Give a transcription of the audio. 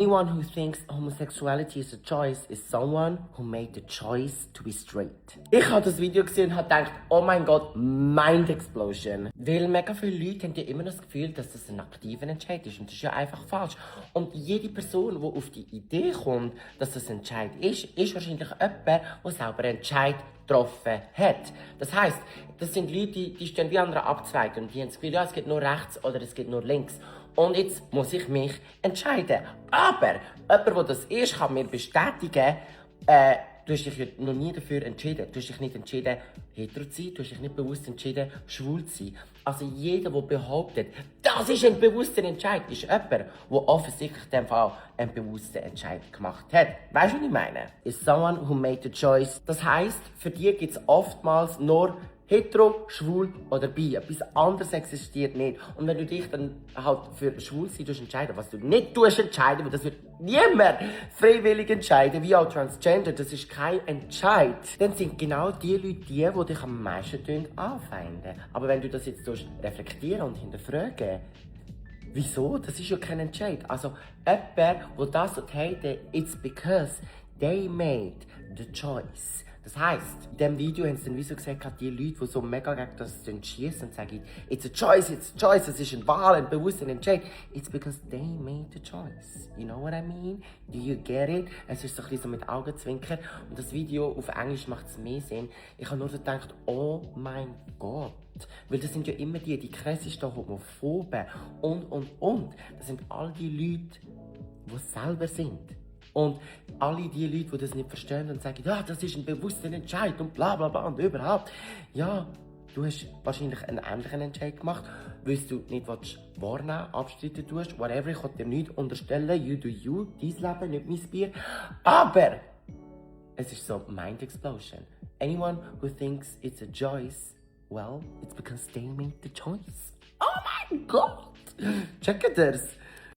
Anyone who thinks homosexuality is a choice is someone who made the choice to be straight. Ich habe das Video gesehen und habe gedacht, oh mein Gott, Mind Explosion. Weil mega viele Leute haben ja immer das Gefühl, dass das ein aktiver Entscheid ist. Und das ist ja einfach falsch. Und jede Person, die auf die Idee kommt, dass das ein Entscheid ist wahrscheinlich jemand, der selber einen Entscheid getroffen hat. Das heisst, das sind Leute, die stehen wie an einer Abzweigung und die haben das Gefühl, ja, es geht nur rechts oder es geht nur links. Und jetzt muss ich mich entscheiden. Aber jemand, der das ist, kann mir bestätigen, du hast dich ja noch nie dafür entschieden. Du hast dich nicht entschieden, hetero zu sein. Du hast dich nicht bewusst entschieden, schwul zu sein. Also jeder, der behauptet, das ist ein bewusster Entscheid, ist jemand, der offensichtlich in diesem Fall einen bewussten Entscheid gemacht hat. Weißt du, was ich meine? Is someone who made the choice. Das heisst, für die gibt es oftmals nur hetero, schwul oder bi. Etwas anderes existiert nicht. Und wenn du dich dann halt für schwul sein entscheiden, was du nicht entscheiden, weil das wird niemand freiwillig entscheiden, wie auch Transgender, das ist kein Entscheid, dann sind genau die Leute die dich am meisten anfeinden. Aber wenn du das jetzt reflektieren und hinterfragen, wieso? Das ist ja kein Entscheid. Also jemand, der das hatet, it's because they made the choice. Das heisst, in diesem Video haben sie dann wie so gesagt, die Leute, die so mega gegen das schießen und sagen, it's a choice, es ist eine Wahl, ein bewusster Entscheid. It's because they made the choice. You know what I mean? Do you get it? Es ist so ein bisschen so mit Augenzwinkern. Und das Video auf Englisch macht es mehr Sinn. Ich habe nur gedacht, oh mein Gott. Weil das sind ja immer die krassesten Homophoben und. Das sind all die Leute, die selber sind. Und alle die Leute, die das nicht verstehen und sagen, ja, das ist ein bewusster Entscheid und bla bla bla und überhaupt. Ja, du hast wahrscheinlich einen ähnlichen Entscheid gemacht, weil du nicht wahrnehmen, abstreiten tust, whatever. Ich kann dir nichts unterstellen, you do you, dein Leben, nicht mein Bier. Aber es ist so Mind Explosion. Anyone who thinks it's a choice, well, it's because they made the choice. Oh mein Gott! Checkt das!